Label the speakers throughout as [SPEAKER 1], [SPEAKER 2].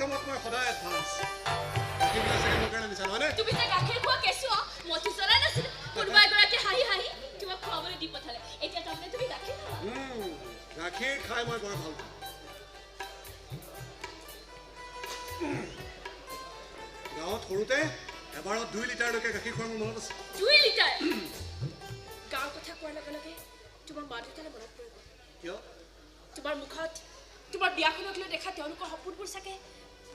[SPEAKER 1] কামত মই সদায় এডভান্স। গাখীৰবিলাক চাগে মোৰ কাৰণে নিছা নহয়নে?
[SPEAKER 2] তুমি যে গাখীৰ খোৱা কেঁচুৱা, মইতো জনা নাছিলো। কোনোবা এগৰাকী হাঁহি হাঁহি তোমাক খুৱাবলৈ দি পঠালে। এতিয়া তাৰমানে তুমি গাখীৰ খাবা?
[SPEAKER 1] গাখীৰ খাই মই বৰ ভাল পাওঁ। গাঁৱত সৰুতে এবাৰত 2 লিটাৰলৈকে গাখীৰ খোৱাৰ মোৰ মনত আছে।
[SPEAKER 2] 2 লিটাৰ? গাঁৱৰ কথা কোৱাৰ লগে লগে তোমাৰ মা দেউতালৈ মনত পৰিব।
[SPEAKER 1] কিয়?
[SPEAKER 2] তোমাৰ মুখত তোমাৰ বিয়াখনক লৈ দেখা তেওঁলোকৰ সপোনবোৰ চাগে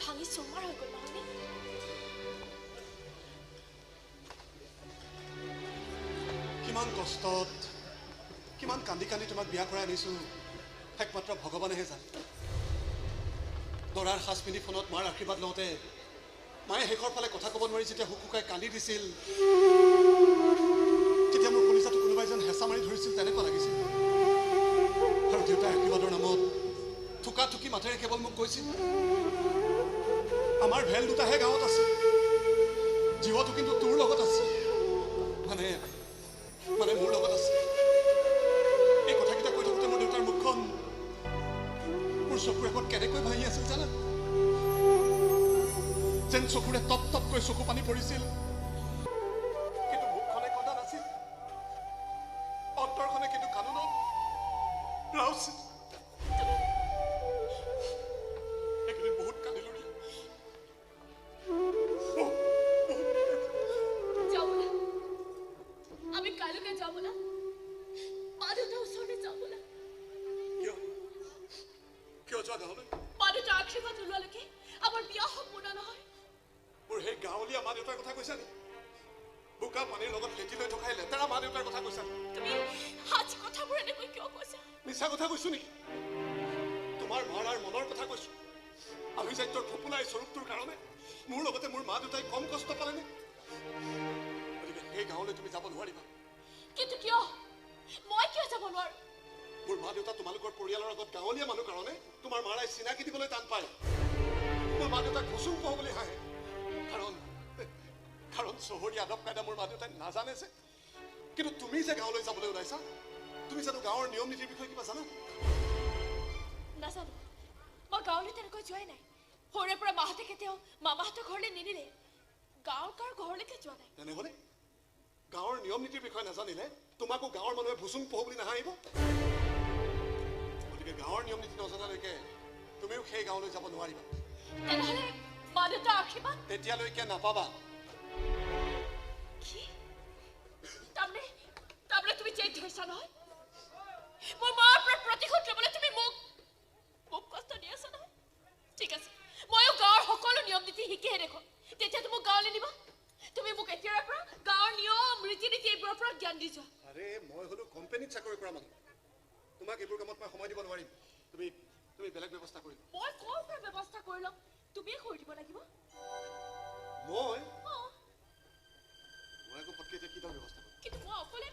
[SPEAKER 2] ভাঙি চুৰমাৰ হৈ গ'ল নহয়নে?
[SPEAKER 1] কিমান কষ্টত, কিমান কান্দি কান্দি তোমাক বিয়া কৰাই আনিছো, একমাত্ৰ ভগৱানেহে জানে। দৰাৰ সাজ পিন্ধি ফোনত মাৰ আশীৰ্বাদ লওঁতে মায়ে শেষৰ ফালে কথা ক'ব নোৱাৰি যেতিয়া হুকুকাই কান্দি দিছিল, তেতিয়া মোৰ কলিজাটো কোনোবাই যেন হেঁচা মাৰি ধৰিছিল তেনেকুৱা লাগিছিল। আৰু দেউতাই আশীৰ্বাদৰ নামত থোকা থুকি মাতেৰে কেৱল মোক কৈছিল, আমাৰ ভেল দুটাহে গাঁৱত আছে, জীৱটো কিন্তু তোৰ লগত আছে, মানে মানে মোৰ লগত আছে। এই কথাকেইটা কৈ থাকোঁতে মোৰ দেউতাৰ মুখখন মোৰ চকুৰ আগত কেনেকৈ ভাঁহি আছিল জানা? যেন চকুৰে টপ টপকৈ চকু পানী পৰিছিল, কিন্তু মুখখনে কন্দা নাছিল, অন্তৰখনে কিন্তু কান্দোনত ৰাউছিল। এইকেইদিন বহুত কান্দিলো।
[SPEAKER 2] আমি কাইলৈকে যাওঁ ব'লা, মা দেউতাৰ ওচৰলৈ যাওঁ ব'লা।
[SPEAKER 1] কিয় কিয় যোৱা গাঁৱলৈ?
[SPEAKER 2] মা দেউতাৰ আশীৰ্বাদ নোলোৱালৈকে আমাৰ বিয়া সম্পূৰ্ণ নহয়।
[SPEAKER 1] মোৰ সেই গাঁৱলীয়া মা দেউতাৰ কথা কৈছা নেকি? বোকা পানীৰ লগত ভেটি লৈ থকা সেই লেতেৰা মা দেউতাৰ কথা কৈছা?
[SPEAKER 2] তুমি আজি কথাবোৰ এনেকৈ কিয় কৈছা?
[SPEAKER 1] মিছা কথা কৈছো নেকি? তোমাৰ মাৰ মনৰ কথা কৈছো। আভিজাত্যৰ ফোপোলা এই স্বৰূপটোৰ কাৰণে মোৰ লগতে মোৰ মা দেউতাই কম কষ্ট পালেনে? গতিকে সেই গাঁৱলৈ তুমি যাব নোৱাৰিবা।
[SPEAKER 2] কিন্তু কিয়? মই কিয় যাব নোৱাৰো?
[SPEAKER 1] মোৰ মা দেউতা তোমালোকৰ পৰিয়ালৰ আগত গাঁৱলীয়া মানুহ কাৰণে তোমাৰ মাৰাই চিনাকি দিবলৈ টান পায়। মোৰ মা দেউতাক ঘুচুং পহ বুলি হাঁহে, কাৰণ কাৰণ চহৰীয়া আদব কায়দা মোৰ মা দেউতাই নাজানে যে। কিন্তু তুমি যে গাঁৱলৈ যাবলৈ ওলাইছা, তুমি জানো গাঁৱৰ নিয়ম নীতিৰ বিষয়ে কিবা জানা?
[SPEAKER 2] নাজানো, মই গাঁৱলৈ তেনেকৈ যোৱাই নাই। সৰুৰে পৰা মাহঁতে কেতিয়াও মামাহঁতৰ ঘৰলৈ নিনিলে, গাঁৱৰ কাৰো ঘৰলৈকে যোৱা নাই।
[SPEAKER 1] তেনেহ'লে গাঁৱৰ নিয়ম নীতিৰ বিষয়ে নাজানিলে তোমাকো গাঁৱৰ মানুহে ভুচুং পহ বুলি নাহাঁহিব। গতিকে গাঁৱৰ নিয়ম নীতি নজনালৈকে তুমিও সেই গাঁৱলৈ যাব নোৱাৰিবা।
[SPEAKER 2] তেনেহ'লে মা দেউতাৰ আশীৰ্বাদ
[SPEAKER 1] তেতিয়ালৈকে নাপাবা।
[SPEAKER 2] কি? তাৰমানে তাৰমানে তুমি জেদ ধৰিছা নহয়? মোৰ মাৰ পৰা প্ৰতিশোধ ল'বলৈ তুমি মোক মোক কষ্ট দি আছা নহয়? ঠিক আছে, ময়ো গাঁৱৰ সকলো নিয়ম নীতি শিকিহে দেখোন, তেতিয়াতো মোক গাঁৱলৈ নিবা। তুমি মোক এতিয়াৰে পৰা গাঁৱৰ নিয়ম ৰীতি নীতি এইবোৰৰ পৰা জ্ঞান দি যোৱা।
[SPEAKER 1] আৰে মই হ'লো কোম্পানীত চাকৰি কৰা মানুহ, তোমাক এইবোৰ কামত মই সময় দিব নোৱাৰিম। তুমি তুমি বেলেগ ব্যৱস্থা কৰিবা।
[SPEAKER 2] মই ক'ৰ পৰা ব্যৱস্থা কৰি ল'ম? তুমিয়ে কৰি দিব লাগিব।
[SPEAKER 1] মই মই আকৌ ফটকে এতিয়া কিডাল ব্যৱস্থা কৰিম?
[SPEAKER 2] কিন্তু মই অকলে।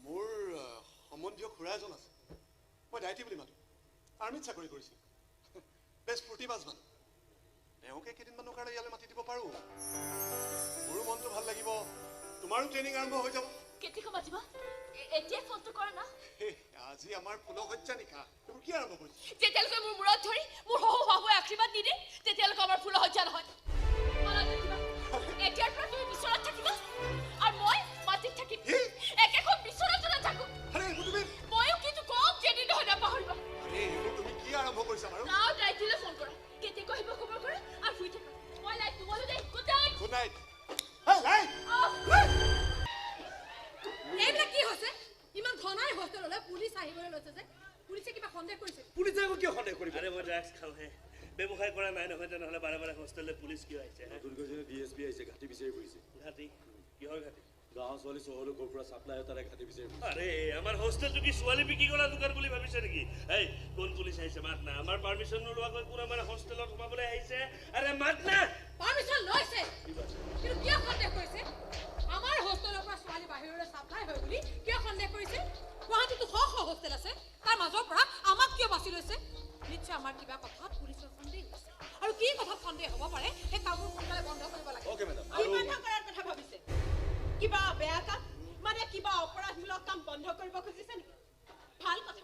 [SPEAKER 1] মোৰ সম্বন্ধীয় খুৰা এজন আছে, মই দাইটি বুলি মাতো, আৰ্মিত চাকৰি কৰিছিল, বেছ ফূৰ্তিবাজ মানুহ। তেওঁকে কেইদিনমানৰ কাৰণে ইয়ালৈ মাতি দিব পাৰোঁ, মোৰো মনটো ভাল লাগিব, তোমাৰো ট্ৰেইনিং আৰম্ভ হৈ যাব।
[SPEAKER 2] কেতিয়াকৈ মাতিবা? এতিয়াই ফোনটো কৰা না।
[SPEAKER 1] আজি আমাৰ ফুলশয্যা নিশা, এইবোৰ কি আৰম্ভ কৰিছে?
[SPEAKER 2] যেতিয়ালৈকে মোৰ মূৰত ধৰি মোৰ শহু শাহুৱে আশীৰ্বাদ নিদিয়ে তেতিয়ালৈকে আমাৰ ফুলশয্যা নহয়। মনত ৰাখিবা, এতিয়াৰ পৰা তুমি বিচনাত থাকিবা আৰু মই মাটিত থাকিম। একেখন বিচনাতো নাথাকো। ময়ো কিন্তু কম জেদি নহয়, নাপাহৰিবা।
[SPEAKER 1] তুমি কি আৰম্ভ কৰিছা বাৰু?
[SPEAKER 2] যাওঁ দাইটিলৈ ফোন কৰা, কেতিয়াকৈ আহিব খবৰ কৰা আৰু শুই থাকা। মই লাইট নুমলো দেই। Good night.
[SPEAKER 1] Good night.
[SPEAKER 3] এইবিলাক কি হৈছে? ইমান ঘনাই হোষ্টেললৈ পুলিচ আহিবলৈ লৈছে যে, পুলিচে কিবা সন্দেহ কৰিছে?
[SPEAKER 4] পুলিচে আকৌ কিয় সন্দেহ কৰিব?
[SPEAKER 5] আৰে মই ড্ৰাগছ খাওঁহে, ব্যৱসায় কৰা নাই নহয়, তেনেহ'লে বাৰে বাৰে হোষ্টেললৈ পুলিচ কিয় আহিছে?
[SPEAKER 4] নতুনকৈ যেনে ডি এছ পি আহিছে, ঘাটি বিচাৰি ফুৰিছে।
[SPEAKER 5] ঘাটি? কিহৰ ঘাটি?
[SPEAKER 4] গাঁৱৰ ছোৱালী চহৰলৈ ক'ৰ পৰা চাপ্লাই হয় তাৰে ঘাটি বিচাৰি ফুৰিছে।
[SPEAKER 5] আৰে আমাৰ হোষ্টেলটো কি ছোৱালী বিক্ৰী কৰা দোকান বুলি ভাবিছে নেকি? এই কোন পুলিচ আহিছে মাত না, আমাৰ পাৰ্মিশ্যন নোলোৱাকৈ কোন আমাৰ হোষ্টেলত সোমাবলৈ আহিছে? আৰে মাত না।
[SPEAKER 3] পাৰ্মিশ্যন লৈছে, কিন্তু কিয় সন্দেহ কৰিছে? আমাৰ হোষ্টেলৰ পৰা ছোৱালী বাহিৰলৈ চাপ্লাই হয় বুলি কিয় সন্দেহ কৰিছে? গুৱাহাটীতো শ শ হোষ্টেল আছে, তাৰ মাজৰ পৰা আমাক কিয় বাছি লৈছে? নিশ্চয় আমাৰ কিবা কথাত পুলিচৰ সন্দেহ হৈছে, আৰু কি কথাত সন্দেহ হ'ব পাৰে সেই কামবোৰ সোনকালে বন্ধ কৰিব লাগে।
[SPEAKER 4] Okay madam.
[SPEAKER 6] কি বন্ধ কৰাৰ কথা ভাবিছে? কিবা বেয়া কাম, মানে কিবা অপৰাধমূলক কাম বন্ধ কৰিব খুজিছে নেকি? ভাল কথা,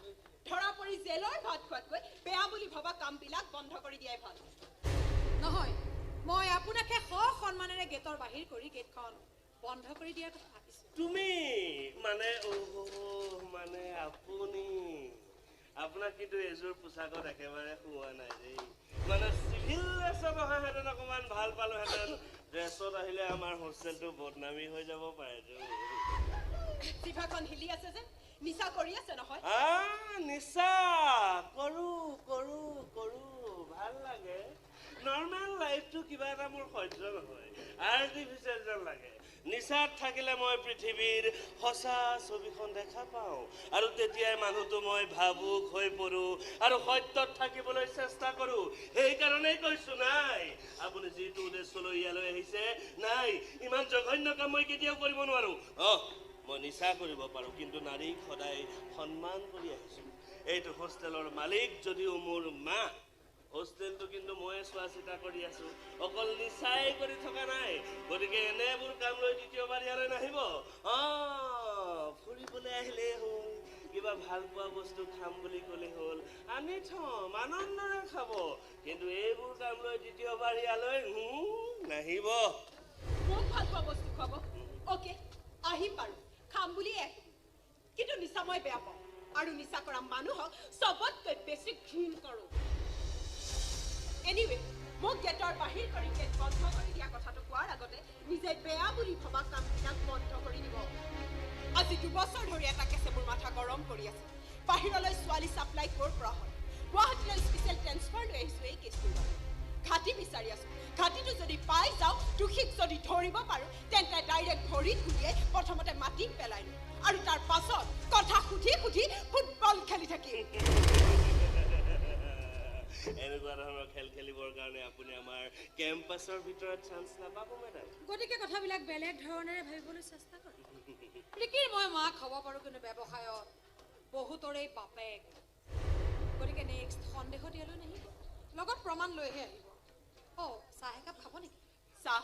[SPEAKER 3] গেটৰ বাহিৰ কৰি গেটখন বন্ধ কৰি দিয়াৰ কথা ভাবিছোঁ।
[SPEAKER 5] তুমি মানে মানে আপুনি আপোনাক কিন্তু এযোৰ পোছাকত একেবাৰে শুৱা নাই দেই। মানে চিভিল ড্ৰেছত অহাহেঁতেন অকণমান ভাল পালোহেঁতেন, ড্ৰেছত আহিলে আমাৰ হোষ্টেলটো বদনামী হৈ যাব পাৰেতো।
[SPEAKER 2] জিভাখন হিলি আছে যে, নিচা কৰি আছে নহয়?
[SPEAKER 5] নিচা কৰো কৰো কৰো, ভাল লাগে। নৰ্মেল লাইফটো কিবা এটা মোৰ সহ্য নহয়, আৰ্টিফিচিয়েল যেন লাগে। নিচাত থাকিলে মই পৃথিৱীৰ সঁচা ছবিখন দেখা পাওঁ আৰু তেতিয়াই মানুহটো মই ভাবুক হৈ পৰোঁ আৰু সত্যত থাকিবলৈ চেষ্টা কৰোঁ। সেইকাৰণেই কৈছোঁ নাই, আপুনি যিটো উদ্দেশ্য লৈ ইয়ালৈ আহিছে, নাই, ইমান জঘন্য কাম মই কেতিয়াও কৰিব নোৱাৰোঁ। মই নিচা কৰিব পাৰোঁ, কিন্তু নাৰীক সদায় সন্মান কৰি আহিছোঁ। এইটো হোষ্টেলৰ মালিক যদিও মোৰ মা, হোষ্টেলটো কিন্তু ময়ে চোৱা চিতা কৰি আছোঁ, অকল নিচাই কৰি থকা নাই। গতিকে এনেবোৰ কাম লৈ দ্বিতীয়বাৰ ইয়ালৈ নাহিব। ফুৰিবলৈ আহিলেই হ'ল, কিবা ভাল পোৱা বস্তু খাম বুলি ক'লেই হ'ল, আনি থ'ম, আনন্দৰে খাব। কিন্তু এইবোৰ কাম লৈ দ্বিতীয়বাৰ ইয়ালৈ নাহিব।
[SPEAKER 2] মোক ভাল পোৱা বস্তু খুৱাব? অ'কে, আহিম বাৰু, খাম বুলিয়ে আহিম। কিন্তু নিচা মই বেয়া পাওঁ আৰু নিচা কৰা মানুহক চবতকৈ বেছি ঘৃণ কৰোঁ। এনিৱে, মোক গেটৰ বাহিৰ কৰি গেট বন্ধ কৰি দিয়া কথাটো কোৱাৰ আগতে নিজে বেয়া বুলি ভবা কামবিলাক বন্ধ কৰি দিব। আজি 2 বছৰ ধৰি এটা কেছে মোৰ মাথা গৰম কৰি আছে। বাহিৰলৈ ছোৱালী ছাপ্লাই ক'ৰ পৰা হয়? গুৱাহাটীলৈ স্পেচিয়েল ট্ৰেন্সফাৰ লৈ আহিছোঁ এই কেছটোৰ বাবে। ঘাটি বিচাৰি আছোঁ, ঘাটিটো যদি পাই যাওঁ, দোষীক যদি ধৰিব পাৰোঁ, তেন্তে ডাইৰেক্ট ভৰিত গুলিয়াই প্ৰথমতে মাটিত পেলাই দিম আৰু তাৰ পাছত কথা সুধি সুধি ফুটবল খেলি থাকিম।
[SPEAKER 5] এনেকুৱা ধৰণৰ খেল খেলিবৰ কাৰণে আপুনি আমাৰ কেম্পাছৰ ভিতৰত চান্স নাপাব মেডাম।
[SPEAKER 3] গতিকে কথাবিলাক বেলেগ ধৰণেৰে ভাবিবলৈ চেষ্টা কৰক। ৰিকিৰ মই মাক হ'ব পাৰোঁ, কিন্তু ব্যৱসায়ত বহুতৰেই বাপেক। গতিকে নেক্সট সন্দেহ দিয়ালৈ নাহিব, লগত প্ৰমাণ লৈহে আহিব। চাহ একাপ খাব নেকি?
[SPEAKER 2] চাহ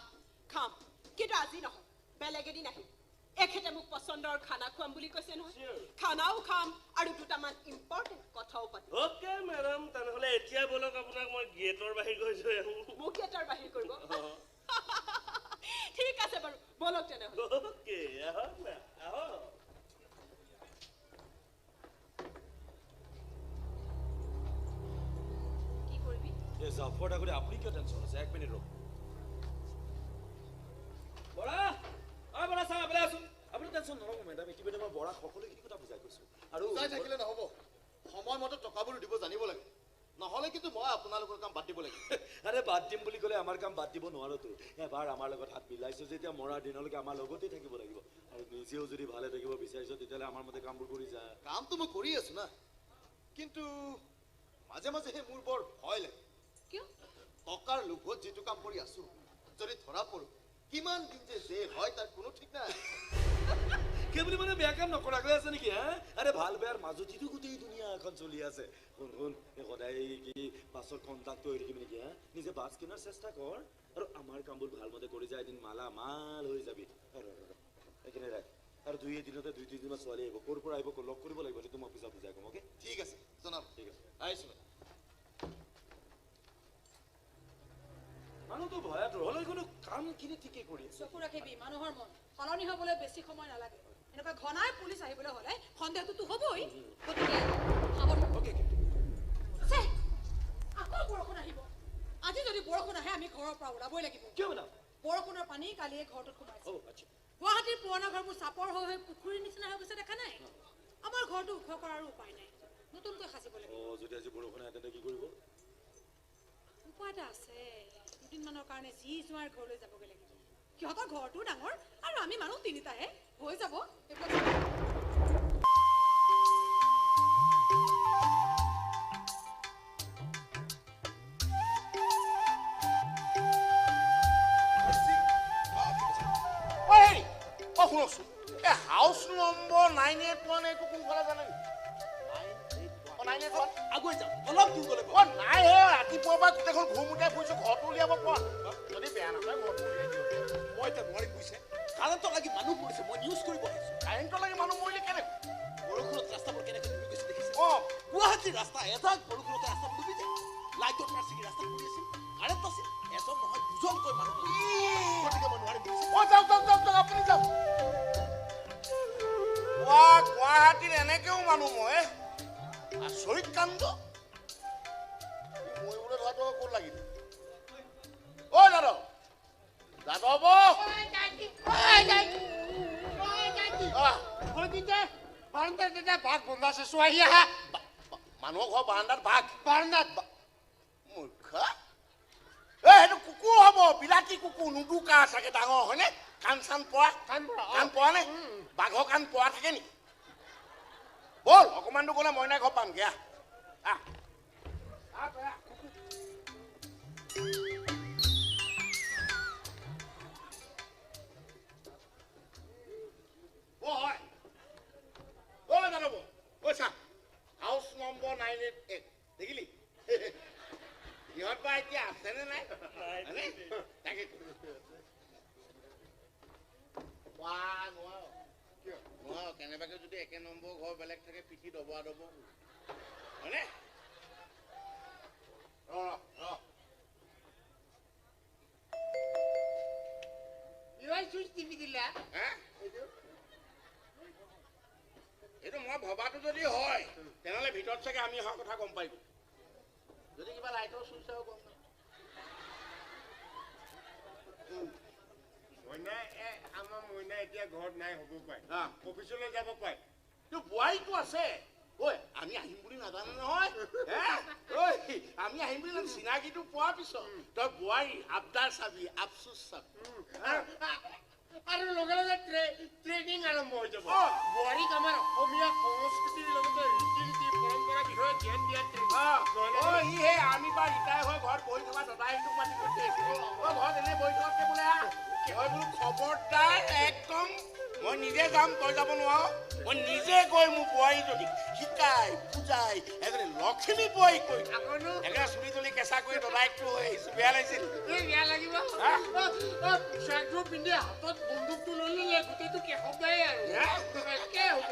[SPEAKER 2] খাম, কিন্তু আজি নহয়, বেলেগ এদিন আহিম। এখেতে মোক পচন্দৰ খানা খুৱাম বুলি কৈছে নহয়, খানাও খাম আৰু দুটামান ইম্পৰ্টেণ্ট কথাও পাতিম।
[SPEAKER 5] অ'কে মেডাম, তেনেহ'লে এতিয়া ব'লক, আপোনাক মই গেটৰ বাহিৰ কৰি থৈ আহোঁ।
[SPEAKER 2] মোক গেটৰ বাহিৰ কৰিব? ঠিক আছে বাৰু, ব'লক তেনেহ'লে।
[SPEAKER 5] অ'কে, আহক না, আহক।
[SPEAKER 2] কি কৰিবি?
[SPEAKER 4] এই জাফৰ ডাঙৰীয়া, আপুনি কিয় টেনশ্যন আছে? 1 মিনিট ৰ'ব। বৰা, বৰা চাহ পেলাই আছোন। আপুনি টেনশ্যন নল'ব মেডাম, ইতিমধ্যে মই বৰাক সকলোখিনি কথা বুজাই কৈছোঁ। আৰু
[SPEAKER 1] বুজাই থাকিলে নহ'ব, সময়মতে টকাবোৰ দিব জানিব লাগে, নহ'লে কিন্তু মই আপোনালোকৰ কাম বাদ দিব লাগিব।
[SPEAKER 4] আৰে বাদ দিম বুলি ক'লে আমাৰ কাম বাদ দিব নোৱাৰোতো। এবাৰ আমাৰ লগত হাত মিলাইছোঁ যেতিয়া মৰাৰ দিনলৈকে আমাৰ লগতেই থাকিব লাগিব। আৰু নিজেও যদি ভালে থাকিব বিচাৰিছ, তেতিয়াহ'লে আমাৰ মতে কামবোৰ কৰি যা।
[SPEAKER 1] কামটো মই কৰি আছোঁ না, কিন্তু মাজে মাজে মোৰ বৰ ভয় লাগে।
[SPEAKER 3] কিয়?
[SPEAKER 1] টকাৰ লোভত যিটো কাম কৰি আছোঁ, যদি ধৰা পৰোঁ কিমান দিন যে জেল হয় তাৰ কোনো ঠিক নাই।
[SPEAKER 4] সেই বুলি মানে বেয়া কাম নকৰাকৈ আছে নেকি? হা, আৰে ভাল বেয়াৰ মাজতেতো গোটেই দুনীয়া এখন চলি আছে। শুন শুন, সদায় কি বাছত কণ্টাক্ট হৈ থাকিবি নেকি? হা, নিজে বাছ কিনাৰ চেষ্টা কৰ আৰু আমাৰ কামবোৰ ভালমতে কৰি যা, এদিন মালা মাল হৈ যাবি। এইখিনি ৰাখ, আৰু 2 এদিনতে 2 3দিনমান ছোৱালী আহিব, ক'ৰ পৰা আহিব লগ কৰিব লাগিব, সেইটো মই পিছত বুজাই ক'ম। অ'কে,
[SPEAKER 1] ঠিক আছে জনাব।
[SPEAKER 4] ঠিক আছে,
[SPEAKER 1] আহিছোঁ।
[SPEAKER 4] মানুহটো ভয়াতুৰ হ'লেও কোনো কামখিনি ঠিকেই কৰি আছে।
[SPEAKER 3] চকু ৰাখিবি, মানুহৰ মন সলনি হ'বলৈ বেছি সময় নালাগে। এনেকুৱা ঘনাই পুলিচ আহিবলৈ হ'লে সন্দেহটোতো হ'বই। গতিকে আকৌ বৰষুণ আহিব। আজি যদি বৰষুণ আহে আমি ঘৰৰ পৰা ওলাবই লাগিব।
[SPEAKER 4] কিয় মেডাম?
[SPEAKER 3] বৰষুণৰ পানী কালিয়ে ঘৰটোত সোমাইছে। গুৱাহাটীৰ পুৰণা ঘৰবোৰ চাপৰ হৈ হৈ পুখুৰীৰ নিচিনা হৈ গৈছে, দেখা নাই? আমাৰ ঘৰটো ওখ কৰাৰো উপায় নাই, নতুনকৈ সাজিব লাগিব।
[SPEAKER 4] যদি আজি বৰষুণ আহে তেন্তে কি কৰিব?
[SPEAKER 3] উপায় এটা আছে, দুদিনমানৰ কাৰণে যি জোঁৱাইৰ ঘৰলৈ যাবগৈ লাগিব। সিহঁতৰ ঘৰটোও ডাঙৰ আৰু আমি মানুহ 3টাহে, হৈ যাব।
[SPEAKER 6] শুনকচোন, এই হাউচ নম্বৰ 981 এইটো কোনফালে জানে নেকি? 981
[SPEAKER 1] আগুৱাই যাম, অলপ দূৰ গ'লে।
[SPEAKER 6] নাই হে, ৰাতিপুৱাৰ পৰা গোটেইখন ঘুমুটাই ফুৰিছোঁ, ঘৰটো উলিয়াব পৰা। যদি বেয়া নাপায় ঘৰটো উলিয়াই দিয়ক।
[SPEAKER 1] মই এতিয়া নোৱাৰিম বুজিছে, কাৰেণ্টৰ লাগি মানুহ মৰিছে, মই নিউজ কৰিব আহিছোঁ।
[SPEAKER 6] কাৰেণ্টৰ লাগি মানুহ মৰিলে কেনেকৈ?
[SPEAKER 1] বৰষুণত ৰাস্তাবোৰ কেনেকৈ ডুবি গৈছে দেখিছে? গুৱাহাটীৰ ৰাস্তা এজাক বৰষুণতে ৰাস্তাবোৰ ডুবি যায়। লাইটৰ তাঁৰ ছিগি ৰাস্তাত পৰি আছিল, কাৰেণ্ট আছিল, এজন নহয় দুজনকৈ মানুহ মৰিছে। গতিকে মই নোৱাৰিম।
[SPEAKER 6] মানুহ মই। আচৰিত কাণ্ড, মৰিবলৈ ধৰাটো ক'ত লাগিল? ঐ যাদৱ, যাদৱ,
[SPEAKER 7] বাঘ বন্ধা আছে, চোৱাহি আহা।
[SPEAKER 6] মানুহৰ ঘৰ বাৰান্দাত বাঘ?
[SPEAKER 7] বাৰান্দাত।
[SPEAKER 6] মূৰ্খ, এই সেইটো কুকুৰ হ'ব, বিলাতী কুকুৰ, নুদুকা চাগে, ডাঙৰ হয়নে? কাণ চান পোৱা? কাণ পোৱা নে? বাঘৰ কাণ পোৱা থাকে নেকি? ব'ল অকণমান দূৰ গ'লে মইনা ঘৰ পামগে। আহ। অ হয়, অ যাদৱ, ঐ চা, হাউচ নম্বৰ 988 দেখিলি? সিহঁত বা এতিয়া আছেনে নাই? তাকে নোৱাৰ, কেনেবাকে যদি একে নম্বৰ ঘৰ বেলেগ থাকে, পিঠি দবৰা দব, হয়নে? এইটো মই ভবাটো যদি হয়, তেনেহ'লে ভিতৰত চাগে আমি অহা কথা গম পাই গ'ল। যদি কিবা লাইটৰ চুইচ আৰু গম
[SPEAKER 7] মইনা, আমাৰ মইনা এতিয়া ঘৰত নাই হ'ব পাৰে, অফিচলৈ যাব পাৰে।
[SPEAKER 6] বোৱাৰীটো আছে। ঐ আমি আহিম বুলি নাজানে নহয়। ঐ আমি আহিম বুলি চিনাকিটো পোৱাৰ পিছত তই বোৱাৰী আবদাৰ চাবি, আফচোচ চাবি,
[SPEAKER 7] আৰু লগে লগে ট্ৰেইনিং আৰম্ভ হৈ যাব। বোৱাৰীক আমাৰ অসমীয়া সংস্কৃতিৰ লগতে ৰীতি নীতি পৰম্পৰাৰ বিষয়ে জ্ঞান দিয়াৰ ট্ৰেইনিং।
[SPEAKER 6] ই সেই আমি বা ৰিটায়াৰ হৈ ঘৰত বহি থকা দাদাইটোক মাতি পঠিয়াইছো। ঘৰত এনেই বহি থকাতকে বোলে হয় বোলো খবৰদাৰ, একদম মই নিজে যাম, তই যাব নোৱাৰ। মই নিজে গৈ মোৰ বোৱাৰীজনীক শিকাই বুজাই এজনী লখিমী বোৱাৰী কৰি একেবাৰে চুলি তুলি কেঁচা কৰি দদায়েকটো হৈ আহিছো। বেয়া লাগিছিল?
[SPEAKER 7] বেয়া লাগিব। পোচাকযোৰ পিন্ধি হাতত বন্দুকটো লৈ ল'লে গোটেইটো কেশৱ আৰু একে হ'ব।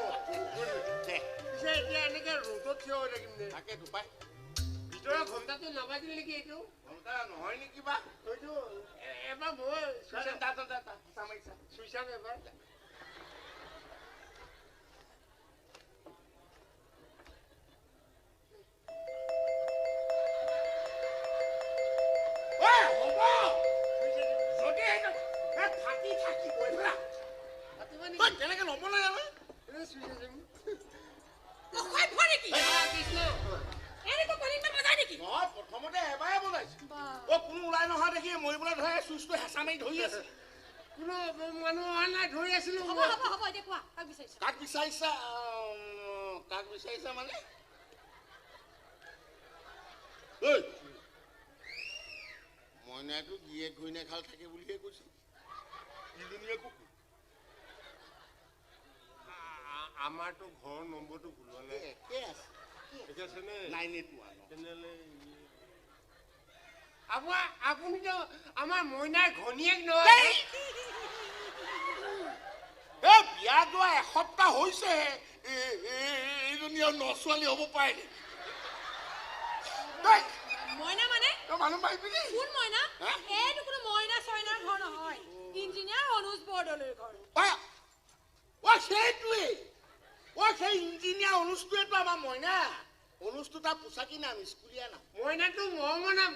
[SPEAKER 7] পিছে এতিয়া এনেকে ৰ'দত থিয় হৈ থাকিম নে?
[SPEAKER 6] তাকেতো পাই।
[SPEAKER 7] ভিতৰৰ ঘণ্টাটো নাবাজিল নেকি? এইটো
[SPEAKER 6] ঘণ্টা নহয় নেকি বা?
[SPEAKER 7] হয়তো এবাৰ মই চুই চাম এবাৰ।
[SPEAKER 6] তেনেকে নবনাই নহয়। প্ৰথমতে এবাৰে বনাইছো, অ কোনো ওলাই নহা দেখি মৰিবলৈ ধৰে চুইচটো হেঁচা মাৰি ধৰি আছে।
[SPEAKER 7] কোনো মানুহ অহা নাই, ধৰি আছিলো।
[SPEAKER 6] কাক বিচাৰিছা? কাক বিচাৰিছা মানে? ঐ মইনাটো গিৰিয়েক ঘৈণীয়েক হাল থাকে বুলিহে কৈছিল। ইজনী আকৌ
[SPEAKER 7] আমাৰতো ঘৰৰ নম্বৰটো ভুলোৱা নাই,
[SPEAKER 6] একে আছে।
[SPEAKER 7] একে আছে নে?
[SPEAKER 6] 981।
[SPEAKER 7] তেনেহ'লে আপুনিতো আমাৰ মইনাৰ ঘৈণীয়েক নহয়?
[SPEAKER 6] এই বিয়া যোৱা এসপ্তাহ হৈছেহে, এইজনী আৰু নছোৱালী হ'ব পাৰে নেকি?
[SPEAKER 3] মইনা মানে
[SPEAKER 6] মানুহ মাৰিবি নেকি?
[SPEAKER 3] কোন মইনা? এইটো কোনো মইনা চইনাৰ ঘৰ নহয়, ইঞ্জিনিয়াৰ অনুজ বৰদলৈৰ ঘৰ।
[SPEAKER 6] অ সেইটোৱেই, অ সেই ইঞ্জিনিয়াৰ অনুজটোৱেতো আমাৰ মইনা। অনুজটো তাৰ পোচাকী নাম, স্কুলীয়া নাম।
[SPEAKER 7] মইনাটো মৰমৰ নাম,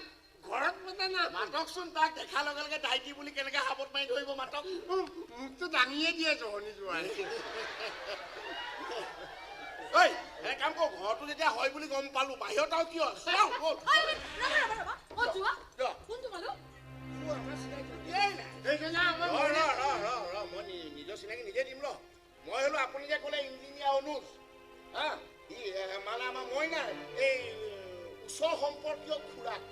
[SPEAKER 7] ঘৰত পতা নাম।
[SPEAKER 6] মাতকচোন তাক, দেখাৰ লগে লগে দাইটি বুলি কেনেকে সাবত মাৰি ধৰিব মাতক।
[SPEAKER 7] মোকতো দাঙিয়ে দিয়ে জহনি যোৱাই।
[SPEAKER 6] ঐ এনে কাম কৰ, ঘৰটো যেতিয়া হয় বুলি গম পালো, বাহিৰত আৰু কিয়? মই নিজৰ চিনাকি নিজে দিম ৰ। মই হলো আপুনি যে ক'লে ইঞ্জিনিয়াৰ অনুজ, হা, মানে আমাৰ মইনাৰ এই ওচৰ সম্পৰ্কীয় খুৰাক।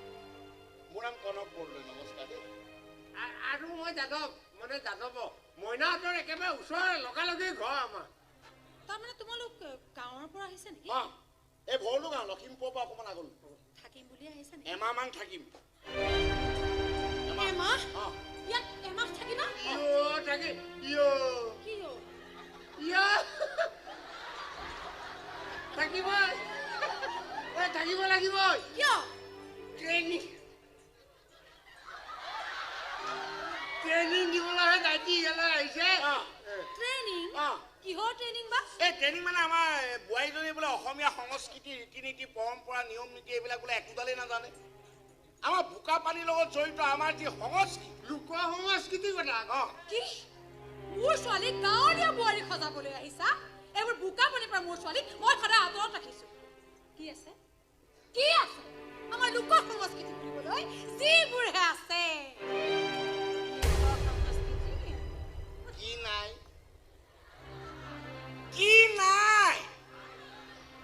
[SPEAKER 6] মোৰ নাম কনক বৰদলৈ, নমস্কাৰ দেই।
[SPEAKER 7] আৰু মই যাদৱ, মানে যাদৱ মইনাহঁতৰ একেবাৰে ওচৰৰে লগালগি ঘৰ আমাৰ।
[SPEAKER 3] তাৰমানে তোমালোক গাঁৱৰ পৰা আহিছা নেকি?
[SPEAKER 6] অ, এই ভৰলু গাঁও, লখিমপুৰৰ পৰা অকণমান আগলৈ।
[SPEAKER 3] থাকিম বুলি আহিছা নেকি?
[SPEAKER 6] এমাহমান থাকিম।
[SPEAKER 3] এমাহ? ইয়াত এমাহ থাকিবা?
[SPEAKER 7] থাকিম।
[SPEAKER 3] কি
[SPEAKER 7] থাকিব? থাকিব লাগিব।
[SPEAKER 3] কিয়?
[SPEAKER 7] ট্ৰেইনিং, ট্ৰেইনিং দিবলৈহে দাইটি ইয়ালৈ আহিছে।
[SPEAKER 3] ট্ৰেইনিং? কিহৰ ট্ৰেইনিং বা?
[SPEAKER 6] এই ট্ৰেইনিং মানে আমাৰ বোৱাৰীজনী বোলে অসমীয়া সংস্কৃতি, ৰীতি নীতি, পৰম্পৰা, নিয়ম নীতি এইবিলাক বোলে একোডালেই নাজানে। আমাৰ বোকা পানীৰ লগত জড়িত আমাৰ যি সংস্কৃতি,
[SPEAKER 7] লোক সংস্কৃতিৰ কথা।
[SPEAKER 3] কি মোৰ ছোৱালীক গাঁৱলীয়া বোৱাৰী সজাবলৈ আহিছা? এইবোৰ বোকা পানীৰ পৰা মোৰ ছোৱালীক মই সদায় আঁতৰত ৰাখিছো। কি আছে, কি আছে আমাৰ লোক সংস্কৃতি বুলিবলৈ? যিবোৰহে আছে
[SPEAKER 6] কি নাই, কি নাই?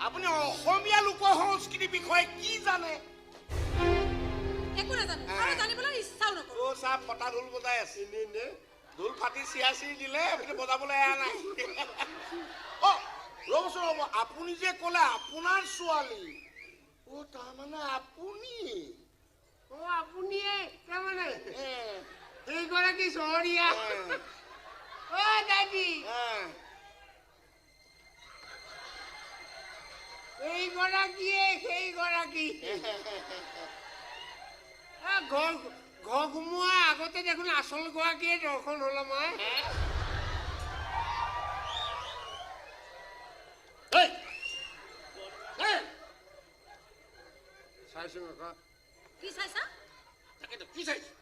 [SPEAKER 6] আপুনি অসমীয়া লোক সংস্কৃতিৰ বিষয়ে কি জানে?
[SPEAKER 3] একো নাজানো আৰু জানিবলৈ ইচ্ছাও নকৰো।
[SPEAKER 6] অ চাহ ফটা ঢোল বজাই আছে, ঢোল ফাটি চিয়াচি দিলে আপুনি বজাবলৈ এয়া নাই। অ ৰ'বচোন ৰ'ব, আপুনি যে ক'লে আপোনাৰ ছোৱালী, অ তাৰমানে আপুনি,
[SPEAKER 7] অ আপুনিয়ে তাৰমানে সেইগৰাকী চহৰীয়া। অ দাদী, এইগৰাকীয়ে সেইগৰাকী। ঘৰ ঘৰ সোমোৱা আগতে দেখোন আচল গৰাকীয়ে দৰ্শন হ'ল আমাৰ। চাইছো কাকা।
[SPEAKER 3] কি চাইছা?
[SPEAKER 6] তাকেতো কি চাইছো?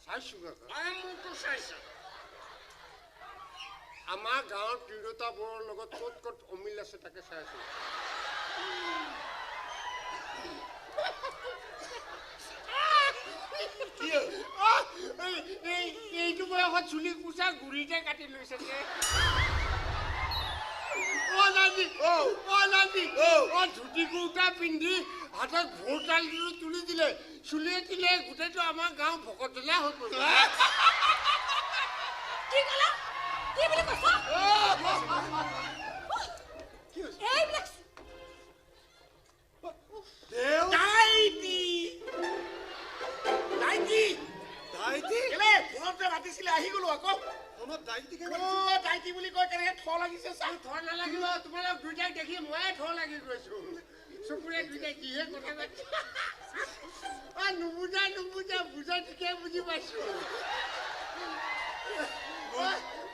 [SPEAKER 7] চাইছো কাকা।
[SPEAKER 6] মোৰতো চাইছা।
[SPEAKER 7] আমাৰ গাঁৱৰ তিৰোতাবোৰৰ লগত ক'ত ক'ত অমিল আছে তাকে চাইছো। এইটো বয়সত চুলি কোচা গুৰিতে কাটি লৈছে যে। অ নাতি, অ নাতি, অ ধুতি কুৰ্তা পিন্ধি হাতত ভোৰতালটো তুলি দিলে, চুলিয়ে দিলে গোটেইটো আমাৰ গাঁও ভকতলা হৈ পৰিল।
[SPEAKER 3] কি ক'লা? কি বুলি কৈছা? এইবিলাক
[SPEAKER 6] দাইটি, দাইটি,
[SPEAKER 1] দাইটি
[SPEAKER 6] কেলে ফোনত যে মাতিছিলে আহি গলো আকৌ।
[SPEAKER 1] ফোনত দাইটি
[SPEAKER 6] দাইটি বুলি কয় কেনেকে থ লাগিছে চা।
[SPEAKER 7] থ নালাগিব, তোমালোক দুইটাক দেখি ময়ে থ লাগি গৈছো। চকুৰে দুইটাই যিহে কথা পাতিছে। অ নুবুজা নুবুজা, বুজা ঠিকে বুজি পাইছো।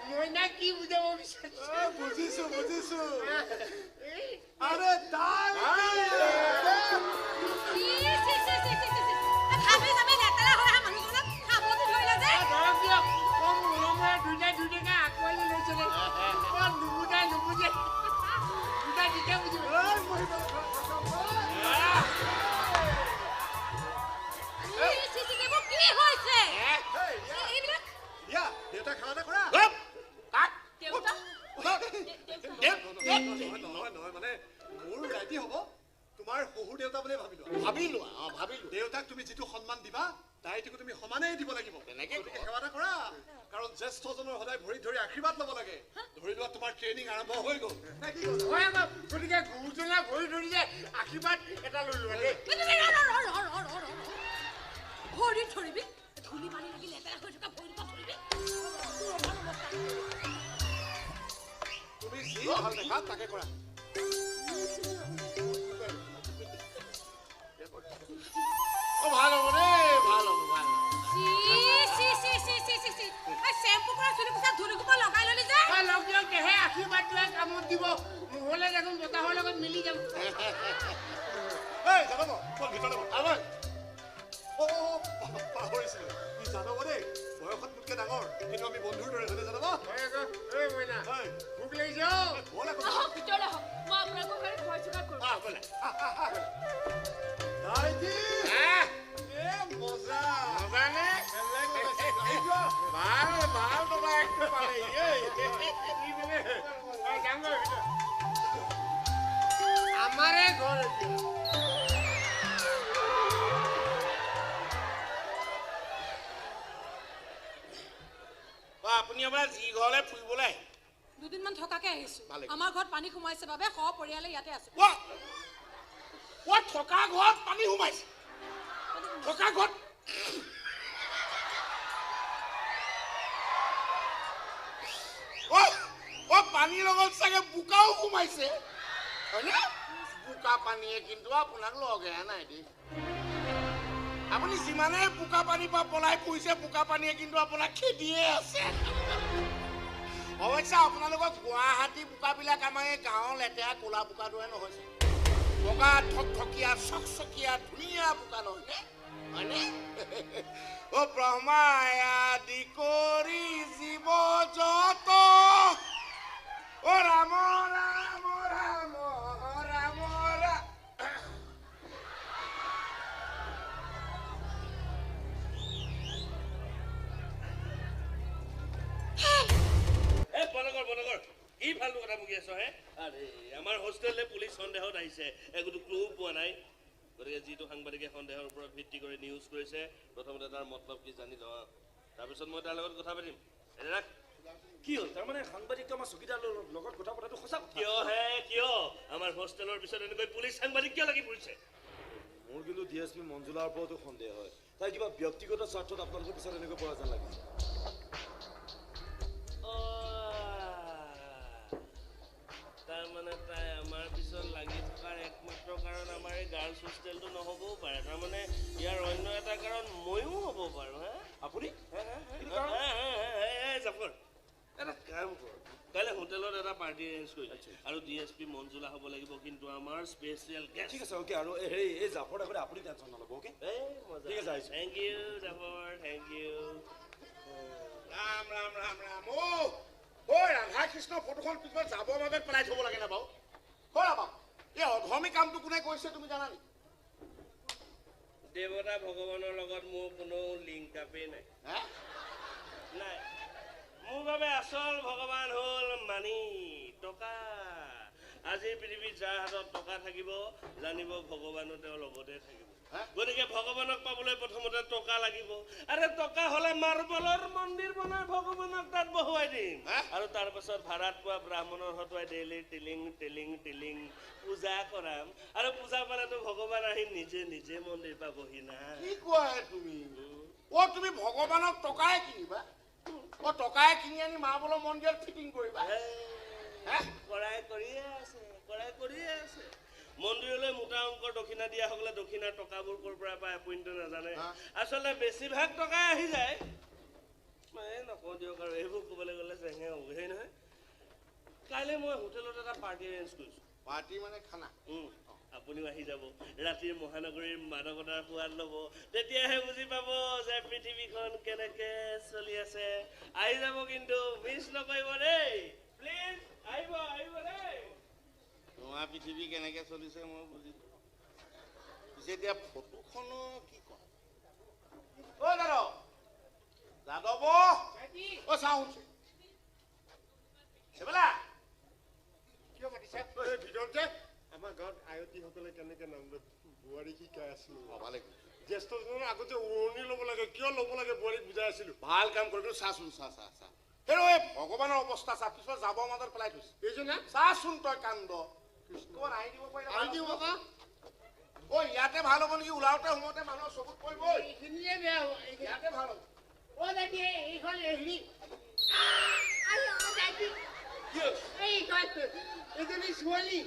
[SPEAKER 7] মইনা কি বুজাব বিচাৰিছে?
[SPEAKER 1] বুজিছো বুজিছো। আৰে
[SPEAKER 7] দুইটাই দুইটাকে আঁকোৱালি লৈছে। নুবুজা নুবুজে, দুটাই ঠিকে বুজি।
[SPEAKER 1] দেউতাক সেৱা এটা কৰা। নহয় নহয়, মানে মোৰ ৰাইটি হ'ব, তোমাৰ শহুৰ দেউতা বুলিয়ে ভাবি লোৱা।
[SPEAKER 6] ভাবি লোৱা, অ ভাবি লোৱা।
[SPEAKER 1] দেউতাক তুমি যিটো সন্মান দিবা, দাইটিকো তুমি সমানেই দিব লাগিব।
[SPEAKER 6] তেনেকে
[SPEAKER 1] সেৱা এটা কৰা, কাৰণ জ্যেষ্ঠজনৰ সদায় ভৰিত ধৰি আশীৰ্বাদ ল'ব লাগে। ধৰি লোৱা তোমাৰ ট্ৰেইনিং আৰম্ভ হৈ গ'ল।
[SPEAKER 7] হয়, গতিকে গুৰুজনাৰ ভৰি ধৰি যে আশীৰ্বাদ এটা লৈ লোৱা দেই।
[SPEAKER 3] ভৰিত ধৰিবি? ধূলি বালি লাগি লেতেৰা হৈ থকা ভৰি দুটা ধৰিবি?
[SPEAKER 1] তুমি যি ভাল দেখা তাকে কৰা।
[SPEAKER 6] অ ভাল হ'ব দেই, ভাল হ'ব, ভাল হ'ব।
[SPEAKER 3] চেম্পু কৰা চুলি কোচা ধূলি সোপা লগাই ললি যে।
[SPEAKER 7] লগ দিয়ক, তেহে আশীৰ্বাদটোৱে কামত দিব, নহ'লে দেখোন বতাহৰ লগত মিলি যাব।
[SPEAKER 1] এই জানব, বল ভিতৰলৈ বল। অ পাহৰিছিলো, ই জানব দেই, বয়সত মোতকে ডাঙৰ, কিন্তু আমি বন্ধুৰ দৰে। হয়নে জানব?
[SPEAKER 7] ভোক লাগিছে।
[SPEAKER 1] বল আকৌ।
[SPEAKER 2] আহক ভিতৰলৈ আহক, মই আপোনালোকৰ কাৰণে খোৱাৰ যোগাৰ কৰোঁ।
[SPEAKER 6] আহ ব'লা।
[SPEAKER 1] দাইটি, এ মজা।
[SPEAKER 6] মজা নে? ভাল ভাল, দাদা একটো পালে।
[SPEAKER 7] আমাৰে ঘৰ এতিয়া।
[SPEAKER 6] আপুনি আপোনাৰ যি ঘৰলৈ ফুৰিবলৈ আহিল?
[SPEAKER 3] দুদিনমান থকাকে আহিছো। আমাৰ ঘৰত পানী সোমাইছে বাবে সপৰিয়ালে ইয়াতে আছো।
[SPEAKER 6] থকা ঘৰত পানী সোমাইছে? থকা ঘৰত অ পানীৰ লগত চাগে বোকাও সোমাইছে, হয়নে? বোকা পানীয়ে কিন্তু আপোনাক লগ এৰা নাই দেই। আপুনি যিমানে বোকা পানীৰ পৰা পলাই ফুৰিছে, বোকা পানীয়ে কিন্তু আপোনাক খেদিয়ে আছে। অৱশ্যে আপোনালোকৰ গুৱাহাটী বোকাবিলাক আমাৰ এই গাঁৱৰ লেতেৰা ক'লা বোকা দৰে নহৈছে। বগা থকথকীয়া চকচকীয়া ধুনীয়া বোকা নহয়নে? হয়নে? অ ব্ৰহ্মায়াদি কৰি জীৱ যত, অ ৰাম ৰাম ৰাম ৰাম ৰাম।
[SPEAKER 5] বনকৰ কি ফাল্টু কথা বকি আছ হে? আৰে আমাৰ হোষ্টেললৈ পুলিচ সন্দেহত আহিছে, একোতো ক্লু পোৱা নাই। গতিকে যিটো সাংবাদিকে সন্দেহৰ ওপৰত ভিত্তি কৰি নিউজ কৰিছে, প্ৰথমতে তাৰ মতলব কি জানি লওঁ, তাৰপিছত মই তাৰ লগত কথা পাতিম। ৰাখ।
[SPEAKER 4] কি হ'ল? তাৰমানে সাংবাদিকটো আমাৰ চকীদাৰৰ লগত কথা পতাটো সঁচা কথা?
[SPEAKER 5] কিয় হে, কিয় আমাৰ হোষ্টেলৰ পিছত এনেকৈ পুলিচ সাংবাদিক কিয় লাগি ফুৰিছে?
[SPEAKER 4] মোৰ কিন্তু ডি এছ পি মঞ্জুলাৰ ওপৰতো সন্দেহ হয়। তাই কিবা ব্যক্তিগত স্বাৰ্থত আপোনালোকৰ পিছত এনেকৈ পৰা যেন লাগিছে।
[SPEAKER 5] তাৰমানে তাই আমাৰ পিছত লাগি থকাৰ একমাত্ৰ কাৰণ আমাৰ এই গাৰ্লছ হোষ্টেলটো নহ'বও পাৰে। তাৰমানে ইয়াৰ অন্য এটা কাৰণ ময়ো হ'ব পাৰোঁ। হে
[SPEAKER 4] আপুনি
[SPEAKER 5] জাফৰ, এটা কাম কৰ, কাইলৈ হোটেলত এটা পাৰ্টি এৰেঞ্জ কৰি আৰু ডি এছ পি মঞ্জুলা হ'ব লাগিব কিন্তু আমাৰ স্পেচিয়েল গেষ্ট।
[SPEAKER 4] ঠিক আছে, অ'কে। আৰু হেৰি, এই জাফৰ আগতে আপুনি টেনশ্যন নল'ব, অ'কে? ঠিক আছে, আহিছোঁ।
[SPEAKER 5] Thank you Jafar, thank you.
[SPEAKER 6] Ram Ram Ram Ram. অ' ঐ, ৰাধা কৃষ্ণ ফটোখন পিছত যাবৰ মাজত পেলাই থ'ব লাগে না বাৰু? হয় বাৰু, এই অধৰ্মী কামটো কোনে কৰিছে তুমি জানা নেকি?
[SPEAKER 5] দেৱতা ভগৱানৰ লগত মোৰ কোনো লিংক আপেই নাই। নাই, মোৰ বাবে আচল ভগৱান হ'ল মানি, টকা। আজিৰ পৃথিৱীত যাৰ হাতত টকা থাকিব, জানিব ভগৱানো তেওঁৰ লগতে থাকিব। গতিকে ভগৱানক পাবলৈ প্ৰথমতে টকা লাগিব। আৰে টকা হ'লে মাৰ্বলৰ মন্দিৰ বনাই ভগৱানক তাত বহুৱাই দিম, আৰু তাৰপাছত ভাড়াত পোৱা ব্ৰাহ্মণৰ হতুৱাই ডেইলি টিলিং টিলিং টিলিং পূজা কৰাম। আৰু পূজা পালেতো ভগৱান আহি নিজে নিজে মন্দিৰ পাবহি না।
[SPEAKER 6] কি কোৱা তুমি? অ তুমি ভগৱানক টকাই কিনিবা? অ টকাই কিনি আনি মাৰ্বলৰ মন্দিৰত ফিটিং কৰিবা?
[SPEAKER 5] কৰাই কৰিয়ে আছে, কৰাই কৰিয়ে আছে। মন্দিৰলৈ মোটা অংকৰ দক্ষিণা দিয়াসকলে দক্ষিণাৰ টকাবোৰ ক'ৰ পৰা পায় আপুনিতো নাজানে। আচলতে বেছিভাগ টকাই আহি যায়। এই নকওঁ দিয়ক আৰু, এইবোৰ ক'বলৈ গ'লে চেঙে হ'ব। সেই নহয়, কাইলৈ মই হোটেলত এটা পাৰ্টি এৰেঞ্জ কৰিছোঁ।
[SPEAKER 6] পাৰ্টি মানে খানা?
[SPEAKER 5] আপুনিও আহি যাব, ৰাতিৰ মহানগৰীৰ মাদকতাৰ সোৱাদ ল'ব, তেতিয়াহে বুজি পাব যে পৃথিৱীখন কেনেকে চলি আছে। আহি যাব কিন্তু, মিছ নকৰিব দেই, প্লিজ আহিব, আহিব দেই।
[SPEAKER 6] তোমাৰ পৃথিৱী কেনেকে চলিছে মই বুজিলো। পিছে এতিয়া ফটোখনৰ কি কৰা? অ যাদৱ, যাদৱ, অ চাওঁ সেইবেলা
[SPEAKER 7] কিয় মাতিছে? ভিতৰত যে আমাৰ গাঁৱত আয়তীসকলে কেনেকে নাম বোৱাৰী শিকাই আছিলো। জ্যেষ্ঠজনৰ আগতে উৰণি ল'ব লাগে, কিয় ল'ব লাগে বোৱাৰীক বুজাই আছিলো।
[SPEAKER 6] ভাল কাম কৰিলো। চাচোন, চা চা চা, হেৰ এই ভগৱানৰ অৱস্থা চা, পিছত যাবৰ মাজত পেলাই থৈছে
[SPEAKER 7] এইজনে।
[SPEAKER 6] চাচোন তই কাণ্ড, ক'ৰবাত আহি দিব পাৰিলে
[SPEAKER 7] আহি দিব।
[SPEAKER 6] অ ইয়াতে ভাল হ'ব নেকি? ওলাওঁতে সোমাওঁতে মানুহৰ চকুত পৰিব।
[SPEAKER 7] এইখিনিয়ে বেয়া হ'ব,
[SPEAKER 6] ইয়াতে ভাল হ'ব।
[SPEAKER 7] অ দাদী, এইখন হেৰি, এইখন এজনী ছোৱালী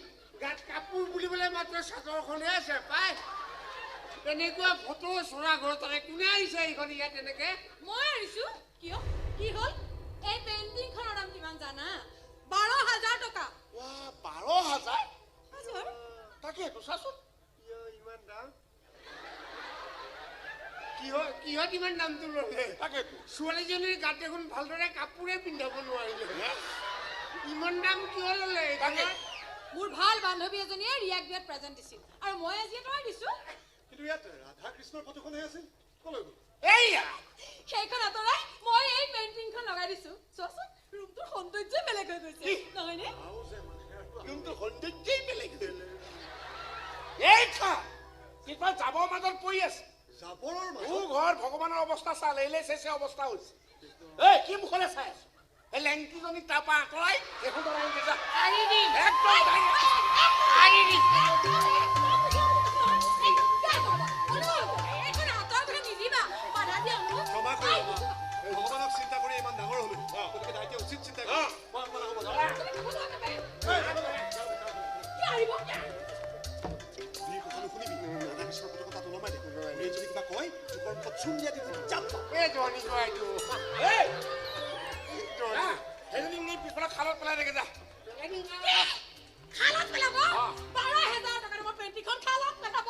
[SPEAKER 7] গাত কাপোৰ বুলিবলৈ মাত্ৰ চাদৰখনহে আছে পাই। তেনেকুৱা ফটো চৰা ঘৰত থাকে। কোনে আনিছে এইখন ইয়াত তেনেকে?
[SPEAKER 3] মই আনিছো। কিয়, কি হ'ল? এই পেইণ্টিংখনৰ দাম কিমান জানা? 12,000 টকা।
[SPEAKER 6] 12,000? তাকেতো চাচোন।
[SPEAKER 7] ইমান দাম কিহত ইমান দামটো ল'লে?
[SPEAKER 6] তাকেতো
[SPEAKER 7] ছোৱালীজনীৰ গাত দেখোন ভালদৰে কাপোৰে পিন্ধাব নোৱাৰিলে, ইমান দাম কিয় ল'লে?
[SPEAKER 3] মোৰ ভাল বান্ধৱী এজনীয়ে ৰিয়াক বিয়াত প্ৰেজেণ্ট দিছিল আৰু মই আজি এটকা দিছো।
[SPEAKER 1] কিন্তু ইয়াত ৰাধা কৃষ্ণৰ ফটোখনহে আছিল, ক'লৈ গ'ল?
[SPEAKER 6] এইয়া
[SPEAKER 3] সেইখন আঁতৰাই মই এই পেইণ্টিংখন লগাই দিছো। চোৱাচোন, ৰুমটোৰ সৌন্দৰ্যই বেলেগ হৈ গৈছে, নহয়নে?
[SPEAKER 6] ৰুমটোৰ সৌন্দৰ্যই বেলেগ হৈ এইখন কিছুমান জাবৰ মাজত পৰি আছে।
[SPEAKER 1] জাবৰৰ মাজত?
[SPEAKER 6] মোৰ ঘৰ ভগৱানৰ অৱস্থা চা, লেলে চেচে অৱস্থা হৈছে। এই কি মুখলৈ চাই আছ? এই লেংটিজনীক তাৰ পৰা আঁতৰাই এইখন তৰাই যা। একদম আনি দিম।
[SPEAKER 1] ক্ষমা কৰিব, ভগৱানক চিন্তা কৰি ইমান ডাঙৰ হলো, গতিকে দায়িত্ব উচিত চিন্তা কৰিম। মই অকণমান হ'ব। কথাটো শুনিবি, ৰাধা কৃষ্ণৰ ফটোখন তাত ওলমাই দে। এই যদি কিবা কয়, জোকৰ মুখত চুম দিয়া দি জাপ।
[SPEAKER 7] এই জনি যোৱা এইটো।
[SPEAKER 6] সেইজনী নি পিছফালে খালত পেলাই থাকে যা।
[SPEAKER 3] খালত পেলাব? 12,000 টকাৰ মোৰ পেইণ্টিংখন খালত পেলাব?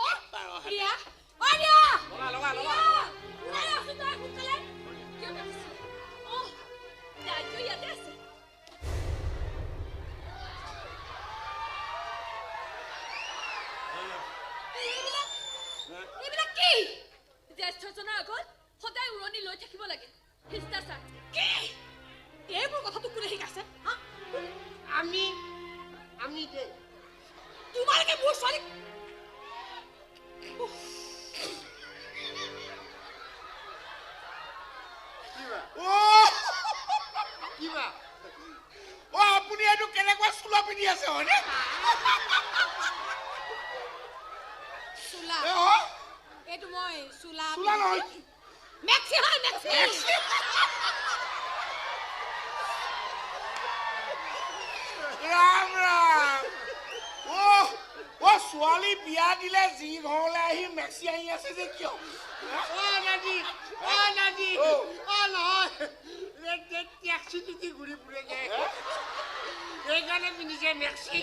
[SPEAKER 3] ৰিয়া, অ ৰিয়া,
[SPEAKER 6] লগা লগা লগা।
[SPEAKER 3] ওলাই আছো তই সোনকালে।
[SPEAKER 2] কিয় মাতিছে? অ, দাইটো ইয়াতে আছে। এইবিলাক এইবিলাক কি? জ্যেষ্ঠজনৰ আগত সদায় উৰণি লৈ থাকিব লাগে, শিষ্টাচাৰ।
[SPEAKER 3] কি এইবোৰ কথাটো কোনে শিকাইছে? হা,
[SPEAKER 7] আমি আমি দে।
[SPEAKER 3] তোমালোকে মোৰ ছোৱালীক
[SPEAKER 7] কিবা কিবা।
[SPEAKER 6] অ, আপুনি এইটো কেনেকুৱা চোলা পিন্ধি আছে হয়নে?
[SPEAKER 3] চোলা? এইটো মই চোলা
[SPEAKER 6] চোলা নহয়,
[SPEAKER 3] মেক্সি হয়, মেক্সি।
[SPEAKER 6] ৰাম ৰাম। অ অ, ছোৱালী বিয়া দিলে যি ঘৰলৈ আহি মেক্সি আহি আছে যে কিয়?
[SPEAKER 7] অ নাজি, অ নাজি, অ নহয়, টেক্সি টিকি ঘূৰি ফুৰে যে, সেইকাৰণে পিন্ধিছে মেক্সি।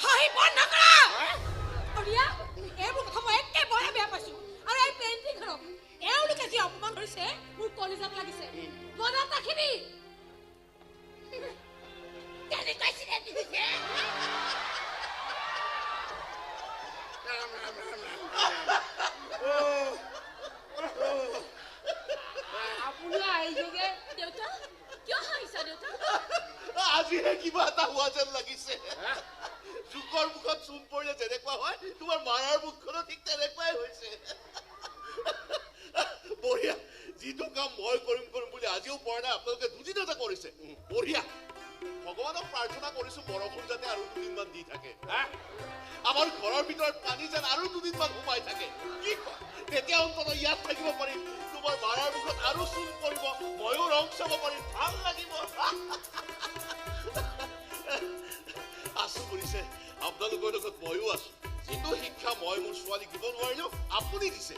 [SPEAKER 3] হাঁহি বন্ধ কৰা। ৰিয়া, এইবোৰ কথা মই একেবাৰে বেয়া পাইছো। আৰু এই পেইণ্টিংখনক এওঁলোকে যি অপমান কৰিছে, মোৰ কলিজাত লাগিছে। মনত ৰাখিবি।
[SPEAKER 7] কেনেকুৱা চিনাকি হৈছে। ৰাম ৰাম ৰাম ৰাম। আপুনি আহিছে যে?
[SPEAKER 2] দেউতা, কিয় হাঁহিছা দেউতা?
[SPEAKER 1] আজিহে কিবা এটা হোৱা যেন লাগিছে। জোকৰ মুখত চূণ পৰিলে যেনেকুৱা হয়, তোমাৰ মাৰাৰ মুখখনো ঠিক তেনেকুৱাই হৈছে। বঢ়িয়া, যিটো কাম মই কৰিম কৰিম বুলি আজিও পৰা নাই, আপোনালোকে দুদিনতে কৰিছে। বঢ়িয়া। ভগৱানক প্ৰাৰ্থনা কৰিছো বৰষুণ যাতে আৰু দুদিনমান দি থাকে, আমাৰ ঘৰৰ ভিতৰত পানী যেন আৰু দুদিনমান সোমাই থাকে। কি কোৱা? তেতিয়া অন্ততঃ ইয়াত থাকিব পাৰিম। তোমাৰ মাৰাৰ মুখত আৰু চূণ পৰিব, ময়ো ৰং চাব পাৰিম, ভাল লাগিব। আছো বুজিছে, আপোনালোকৰ লগত ময়ো আছো। যিটো শিক্ষা মই মোৰ ছোৱালীক দিব নোৱাৰিলো, আপুনি দিছে।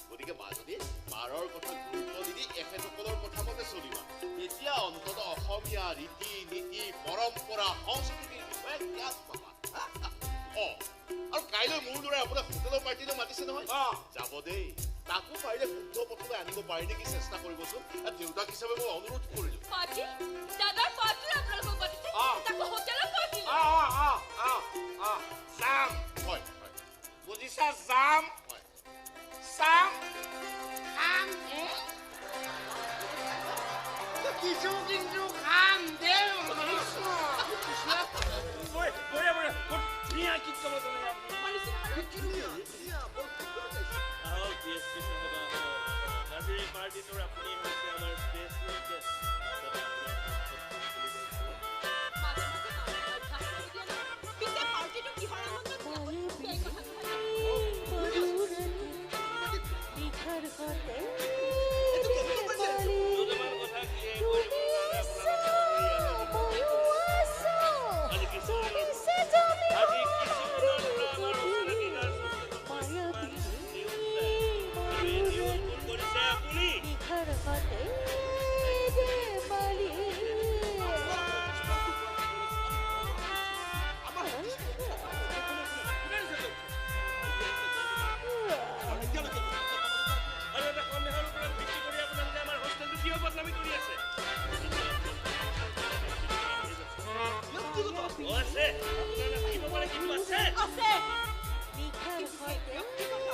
[SPEAKER 1] গতিকে মাজনী, মাৰৰ কথা গুৰুত্ব নিদি এখেতসকলৰ কথা মতে চলিবা, তেতিয়া অন্ততঃ অসমীয়া ৰীতি নীতি পৰম্পৰা সংস্কৃতিৰ বিষয়ে জ্ঞান পাবা। অ, আৰু কাইলৈ মোৰ দৰে আপোনাক হোটেলৰ পাৰ্টিলৈ মাতিছে নহয়, যাব দেই। তাকো পাৰিলে শুদ্ধ পথলৈ আনিব পাৰি নেকি চেষ্টা কৰিবচোন। দেউতাক হিচাপে মই অনুৰোধ কৰিলো।
[SPEAKER 2] পাৰ্টি? দাদাৰ পাৰ্টিলৈ আপোনালোকক মাতিছে? তাকো হোটেলৰ পাৰ্টি?
[SPEAKER 6] যাম।
[SPEAKER 1] হয় হয়,
[SPEAKER 6] বুজিছা, যাম।
[SPEAKER 1] হয়,
[SPEAKER 6] চাম
[SPEAKER 7] খাম কিছু, কিন্তু খাম দে।
[SPEAKER 5] বঢ়িয়া বঢ়িয়া, বৰ ধুনীয়া গীত গাব জানে। আহক ডি এছ পি চাহেব, আহক। আজিৰ এই পাৰ্টিটোৰ আপুনি হৈছে আমাৰ স্পেচিয়েল গেষ্ট।
[SPEAKER 2] মাজে মাজে মানুহৰ অভ্যাস কৰি দিয়া নহয়। পিছে পাৰ্টিটো কিহৰ আনন্দত দিয়া হ'ল, সেই কথাটোহে।
[SPEAKER 5] দুটামান কথা ক্লিয়াৰ কৰিবৰ কাৰণে আপোনালোকক আজি কিছুদিনৰ আজি কিছুদিনৰ পৰা আমাৰ অচিনাকি গাৰ্লছ হোষ্টেলত কিছুমান নিউজ ওলাই, আৰু এই নিউজবোৰ কৰিছে আপুনি। আৰু এটা সন্দেহৰ ওপৰত ভিত্তি কৰি আপোনালোকে আমাৰ হোষ্টেলটো কিয় বদনামী কৰি আছে? অ, আছে। আপোনাৰ নাথাকিব পাৰে, কিন্তু আছে।
[SPEAKER 3] আছে, কিন্তু সেই ব্যক্তিগত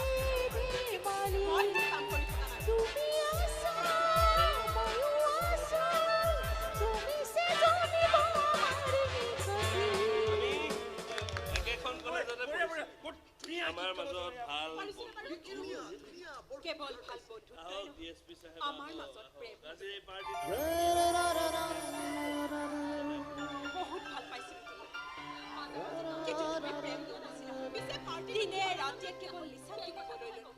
[SPEAKER 3] মই কাম কৰি থকা নাই।
[SPEAKER 5] আমি একেখন কলেজতে পঢ়িছোঁ। আমাৰ মাজত ভাল
[SPEAKER 3] পাৰিছেনে বাৰু? কেৱল ভাল বন্ধুত্বই
[SPEAKER 5] আহক
[SPEAKER 3] নহয়,
[SPEAKER 5] ডি এছ পি চাহেব,
[SPEAKER 3] আমাৰ
[SPEAKER 5] আহক,
[SPEAKER 3] মাজত
[SPEAKER 5] আহক।
[SPEAKER 3] প্ৰেম।
[SPEAKER 5] আজিৰ এই পাৰ্টিটো
[SPEAKER 3] বহুত ভাল পাইছিলো তোমাক, মাজে মাজে, কিন্তু তুমি প্ৰেম দিয়া নাছিলা। পিছে পাৰ্টি দিনে ৰাতিয়ে কেৱল নিচা কিনিবলৈ ল'লো,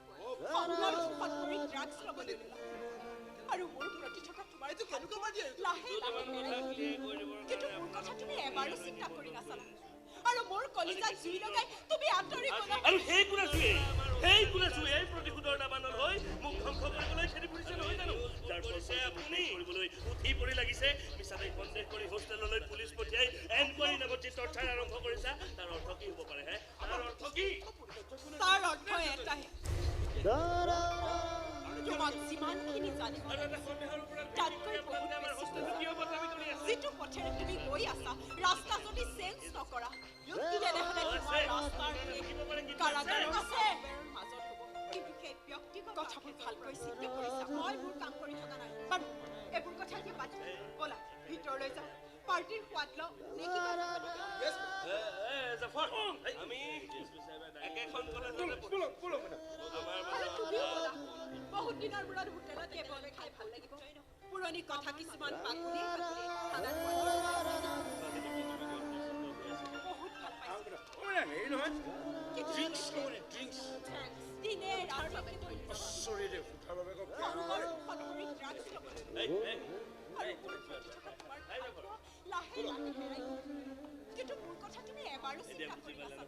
[SPEAKER 3] সংগৰ ৰোষত পৰি ড্ৰাগছ ল'বলৈ ল'লা, আৰু মোৰ প্ৰতি থকা তোমাৰ লাহে লাহে
[SPEAKER 5] দুটামান
[SPEAKER 3] হেৰাই
[SPEAKER 5] কথা
[SPEAKER 3] গ'ল।
[SPEAKER 5] ক্লিয়াৰ কৰি দিবৰ
[SPEAKER 3] কিন্তু
[SPEAKER 5] কাৰণে
[SPEAKER 3] মোৰ কথা তুমি এবাৰো চিন্তা কৰি নাচালা, আৰু মোৰ কলিজাত জুই লগাই তুমি আঁতৰি গ'লা।
[SPEAKER 5] আৰু সেই কোলাচুৱে, সেই কোলাচুৱে এই প্ৰতিশোধৰ দাবানল হৈ মোক ধ্বংস কৰিবলৈ খেদি ফুৰিছে নহয় জানো? যাৰ কৰিছে আপুনি কৰিবলৈ উঠি পৰি
[SPEAKER 2] জানিব তাতকৈ বহুত বেছি। যিটো পথেৰে তুমি গৈ আছা, ৰাস্তা যদি চেঞ্জ নকৰা, তেনেহ'লে তোমাৰ ৰাস্তাৰ শেষ কাৰাগাৰ আছে মাজত হ'ব। কিন্তু সেই ব্যক্তিগত কথাবোৰ ভালকৈ চিন্তা কৰিছা। মই মোৰ কাম কৰি থকা নাই বাৰু। এইবোৰ কথা এতিয়া বাদ দিয়া। ব'লা ভিতৰলৈ যাওঁ, পাৰ্টিৰ সোৱাদ লওঁ নে কি?
[SPEAKER 5] আমি একেখন কলেজতে পঢ়ো।
[SPEAKER 2] আৰু তুমিও ব'লা। বহুত দিনৰ মূৰত হোটেলত একেলগে খাই ভাল লাগিব। পুৰণি কথা কিছুমান পাকুলি পাকুলি খানাত বহুত ভাল পাইছো।
[SPEAKER 6] হেৰি নহয়, ড্ৰিংকছ ল'ব নি? ড্ৰিংকছ?
[SPEAKER 2] দিনে ৰাতিয়ে
[SPEAKER 6] চৰি দে, সোধাৰ বাবে আকৌ বেয়া
[SPEAKER 2] সংগৰ
[SPEAKER 6] নহয়।
[SPEAKER 2] মুখত পৰি ড্ৰাগছ ল'বলৈ আৰু মোৰ প্ৰতি থকা তোমাৰ ভালপোৱা লাহে লাহে হেৰাই গ'ল। কিন্তু মোৰ কথা তুমি এবাৰো চিন্তা কৰি নাচালা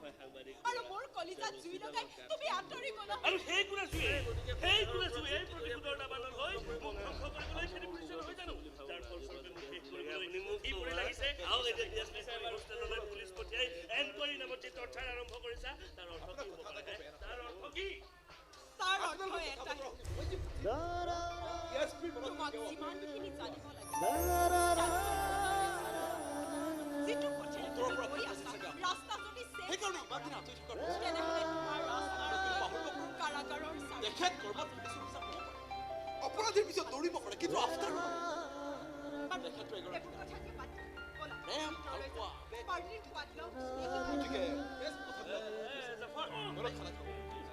[SPEAKER 2] আৰু মোৰ কলিজাত জুই লগাই তুমি আঁতৰি গ'লা।
[SPEAKER 5] আৰু সেই কোনে জুয়ে প্ৰতিশোধৰ দাবানল হৈ মোক ধ্বংস কৰিবলৈ খেদি ফুৰিছে নহয় জানো? যাৰ ফলস্বৰূপে মোক শেষ কৰিবলৈ উঠি পৰি লাগিছে। আৰু এতিয়া ডি এছ পি সাহেব হোষ্টেললৈ পুলিচ পঠিয়াই এনকুৱাৰী নামত যি টৰ্চাৰ আৰম্ভ কৰিছা, তাৰ অৰ্থ কি হ'ব পাৰে? তাৰ অৰ্থ কি?
[SPEAKER 2] তাৰ অৰ্থ এটাই, তোমাক যিমানখিনি জানিব লাগে, যিটো পথেৰে তুমি গৈ আছা, ৰাস্তা যদি চেঞ্জ
[SPEAKER 1] সেইকাৰণে ইমান দিন আঁতৰি থকাৰ পিছত
[SPEAKER 2] তেনেহ'লে তোমাৰ ৰাস্তাৰ কাৰাগাৰৰ চাৰি
[SPEAKER 1] তেখেত ক'ৰবাত পুলিচ অফিচাৰ হ'ব পাৰে, অপৰাধীৰ পিছত দৌৰিব পাৰে, কিন্তু আফটাৰ
[SPEAKER 2] বাৰু
[SPEAKER 1] তেখেতটো এগৰাকী
[SPEAKER 2] এইবোৰ কথা এতিয়া বাদ দিয়া। ব'লা
[SPEAKER 1] প্ৰেম,
[SPEAKER 2] ভিতৰলৈ
[SPEAKER 1] ভালপোৱা,
[SPEAKER 2] যাওঁ,
[SPEAKER 1] আৱেগ।
[SPEAKER 2] পাৰ্টিৰ সোৱাদ লওঁ নে কি?
[SPEAKER 1] গতিকে বেছ কথাবিলাক ব'লক খানা খাওঁ।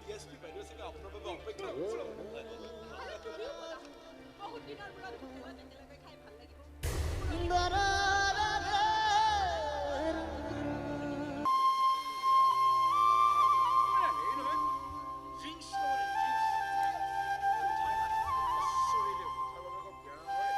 [SPEAKER 1] ডি এছ পি বাইদেউ চাগে আপোনাৰ বাবে অপেক্ষা কৰিছে।
[SPEAKER 2] আৰু তুমিও ব'লা। বহুত দিনৰ মূৰত হোটেলত একেলগে খাই ভাল লাগিব।
[SPEAKER 6] হেৰি নহয়, ড্ৰিংকছ ল'ব নি? ড্ৰিংকছ? চৰি দে, সোধাৰ বাবে আকৌ বেয়া নহয়।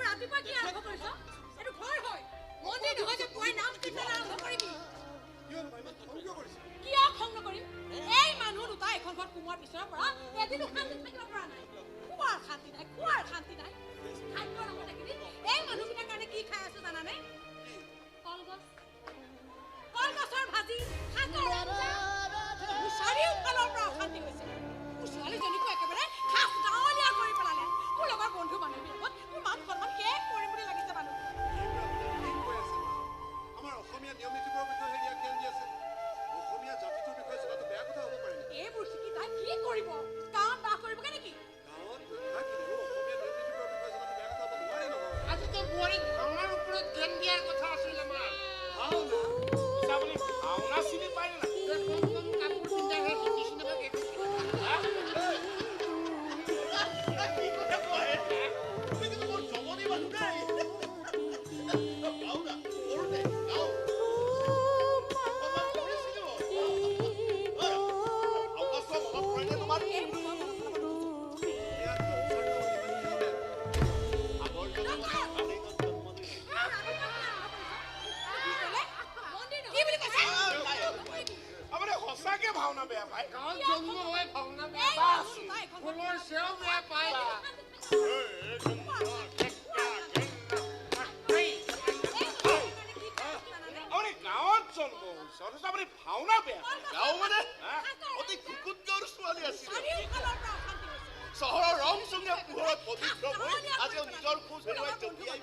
[SPEAKER 3] ৰাতিপুৱা কি আৰম্ভ কৰিছ? এইটো ঘৰ হয়, মন্দিৰ নহয় যে পুৱাই নাম কীৰ্তন আৰম্ভ কৰিবি।
[SPEAKER 1] কিয় নহয়, ইমান খং কিয় কৰিছে?
[SPEAKER 3] কিয় খং নকৰিম? এই মানুহ দুটা এইখন ঘৰত সোমোৱাৰ পিছৰ পৰা এদিনো শান্তিত থাকিব পৰা নাই। খোৱাৰ শান্তি নাই, খোৱাৰ শান্তি নাই। খাদ্যৰ লগত এইকেইদিন এই মানুহকেইটাৰ কাৰণে কি খাই আছো জানানে? কলগছ, কলগছৰ ভাজি, শাকৰ আঞ্জা। মোৰ চাৰিওফালৰ পৰা অশান্তি হৈছে। মোৰ ছোৱালীজনীকো একেবাৰে খাচ গাঁৱলীয়া কৰি পেলালে। মোৰ লগৰ বন্ধু বান্ধৱীৰ আগত মোৰ মান সন্মান শেষ কৰিম বুলি লাগিছে মানুহ।
[SPEAKER 1] কি কৈ আছে মা? আমাৰ অসমীয়া নিয়ম নীতিবোৰৰ বিষয়ে হেৰিয়া জ্ঞান দি আছে। অসমীয়া জাতিটোৰ বিষয়ে জনাটো বেয়া কথা হ'ব পাৰে নেকি?
[SPEAKER 3] এইবোৰ শিকি তাই কি কৰিব? গাঁৱত বাস কৰিবগে নেকি?
[SPEAKER 1] গাঁৱত নাথাকিলেও অসমীয়া নিয়ম নীতিবোৰৰ বিষয়ে জনাটো বেয়া কথা হ'ব নোৱাৰে নহয়।
[SPEAKER 7] আজিতো বোৱাৰীক ভাওনাৰ ওপৰত জ্ঞান দিয়াৰ কথা আছিল আমাৰ।
[SPEAKER 1] ভাওনা?
[SPEAKER 6] পিছে আপুনি ভাওনা চিনি পায় নে নাই?
[SPEAKER 7] তই কম কম কাপোৰ পিন্ধাহে হিন্দী চিনেমা কেইখন?
[SPEAKER 6] কি কথা কয়? তুমি কিন্তু বৰ জমনি মানুহ দেই। ভাওনা সৰুতে গাঁও অকণমান কৰিছিলো। ভাওনা চোৱা মনত পৰেনে তোমাৰ?
[SPEAKER 3] এইবোৰ মই মনত পেলাব নোখোজো।
[SPEAKER 1] ইয়াততো উচ্চাৰণটো ইমান কিয় বেয়া?
[SPEAKER 6] আগৰ জন্মত জন্ম লৈছিল।
[SPEAKER 3] কি ক'লে? কি বুলি কৈছে?
[SPEAKER 6] আপুনি সঁচাকে ভাওনা বেয়া পায়?
[SPEAKER 7] গাঁৱত জন্ম হৈ ভাওনা বেয়া
[SPEAKER 3] এই
[SPEAKER 7] পায়,
[SPEAKER 3] মানুহ দুটা এইখন ঘৰত
[SPEAKER 7] ফুলৰ চেও বেয়া পায়।
[SPEAKER 6] আপুনি গাঁৱত জন্ম হৈছে, অথচ আপুনি ভাওনা বেয়া পায়।
[SPEAKER 8] গাঁও মানে
[SPEAKER 6] হা?
[SPEAKER 8] অতি কুকুত গাঁৱৰ ছোৱালী আছিলে।
[SPEAKER 3] চাৰিওফালৰ পৰা অশান্তি হৈছে।
[SPEAKER 8] চহৰৰ ৰং চঙীয়া পোহৰত পবিত্ৰ হৈ আজিও নিজৰ খোজ হেৰুৱাই জঁপিয়াই।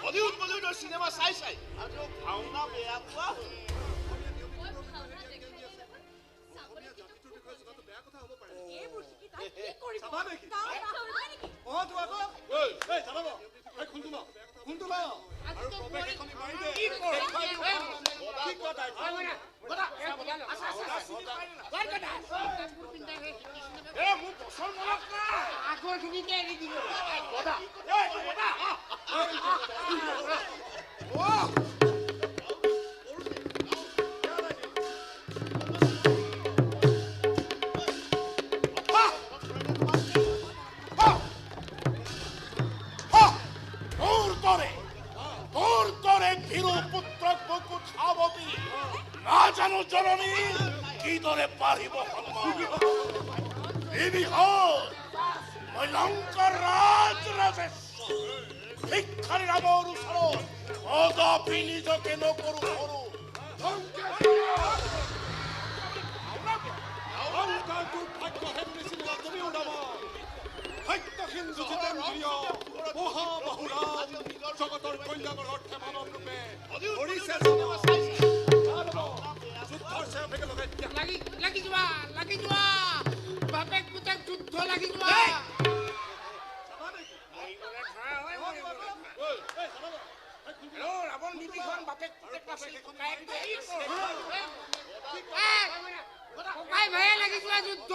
[SPEAKER 8] হলিউড বলিউডৰ চিনেমা চাই চাই আজিও ভাওনা বেয়া পোৱা হ'ল।
[SPEAKER 1] অসমীয়া নিয়ম
[SPEAKER 2] মই
[SPEAKER 1] নীতিবোৰৰ
[SPEAKER 2] ভাওনা
[SPEAKER 1] বিষয়ে হেৰিয়া জ্ঞান দি
[SPEAKER 2] দেখাই
[SPEAKER 1] আছে।
[SPEAKER 2] নহয়,
[SPEAKER 1] অসমীয়া
[SPEAKER 2] চাবলৈ কিন্তু
[SPEAKER 1] জাতিটোৰ
[SPEAKER 2] খুব
[SPEAKER 1] বিষয়ে জনাটো বেয়া কথা হ'ব পাৰে নেকি?
[SPEAKER 3] এইবোৰ শিকি তাই কি কৰিব?
[SPEAKER 1] চাবা নেকি?
[SPEAKER 3] গাঁৱত বাস কৰিবগে নেকি?
[SPEAKER 1] অ তো আকৌ
[SPEAKER 8] ঐ,
[SPEAKER 1] এই জানাব, এই খুনটো ল, খুনটো ল আৰু প্ৰৱেশ এখনি মাৰি দে।
[SPEAKER 6] কি কৰ?
[SPEAKER 1] কি কোৱা তাই?
[SPEAKER 6] ভাওনা চিনি পায় নে নাই?
[SPEAKER 7] কাপোৰ পিন্ধাহে হিন্দী চিনেমা
[SPEAKER 6] এ, মোৰ বছৰ মনত নাই।
[SPEAKER 7] আগৰখিনিতে এৰি দিলো।
[SPEAKER 6] গদা, এই, গদা। নাজানো জননী কিদৰে বাঢ়িব মই লংকাৰ ৰাজ ৰাজেশ্বৰ ভিক্ষাৰী ৰামৰ ওচৰত কদাপি নিজকে নকৰো সৰু।
[SPEAKER 1] জগতৰ কল্যাণৰ অৰ্থে মানৱ ৰূপে
[SPEAKER 7] লাগি যোৱা লাগি যোৱা বাপেক পুতেক যুদ্ধ লাগি যোৱা। ককাই ভায়ে লাগি যোৱা যুদ্ধ।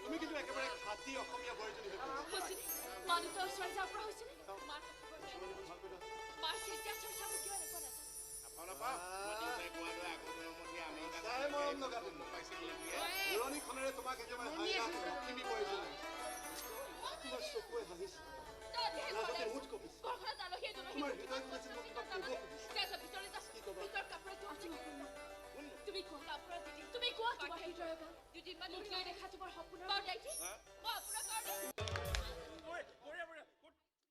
[SPEAKER 1] তুমি কিন্তু একেবাৰে খাটি অসমীয়া বোৱাৰীজনী হৈ পৰিছা।
[SPEAKER 2] মা দেউতাৰ ওচৰত যাব পৰা হৈছেনে? মাৰ কথাবোৰ মাৰ চিন্তা চৰ্চাবোৰ কিয় এনেকুৱা নাজানো।
[SPEAKER 6] নাপাওঁ নাপাওঁ, মই দেউতাই কোৱাৰ দৰে আগৰ জনমত সেই আমেৰিকা
[SPEAKER 1] মৰম লগা তুমি। পুৰণিখনেৰে তোমাক একেবাৰে লখিমী প্ৰয়োজন। তোমাৰ চকুৱে হাঁহিছে, লাজতে মুঠ কঁপিছে। তোমাৰ হৃদয় খুলিছিল মোক কিবা ক'ব খুজিছে। কি ক'বা?
[SPEAKER 2] তুমি কোৱা, তুমি কোৱা, তোমাৰ হৃদয়ৰ গান দুদিনমান মোক লৈ দেখা তোমাৰ সপোনৰ। বাৰু দাইটি, মই আপোনাৰ কাৰণে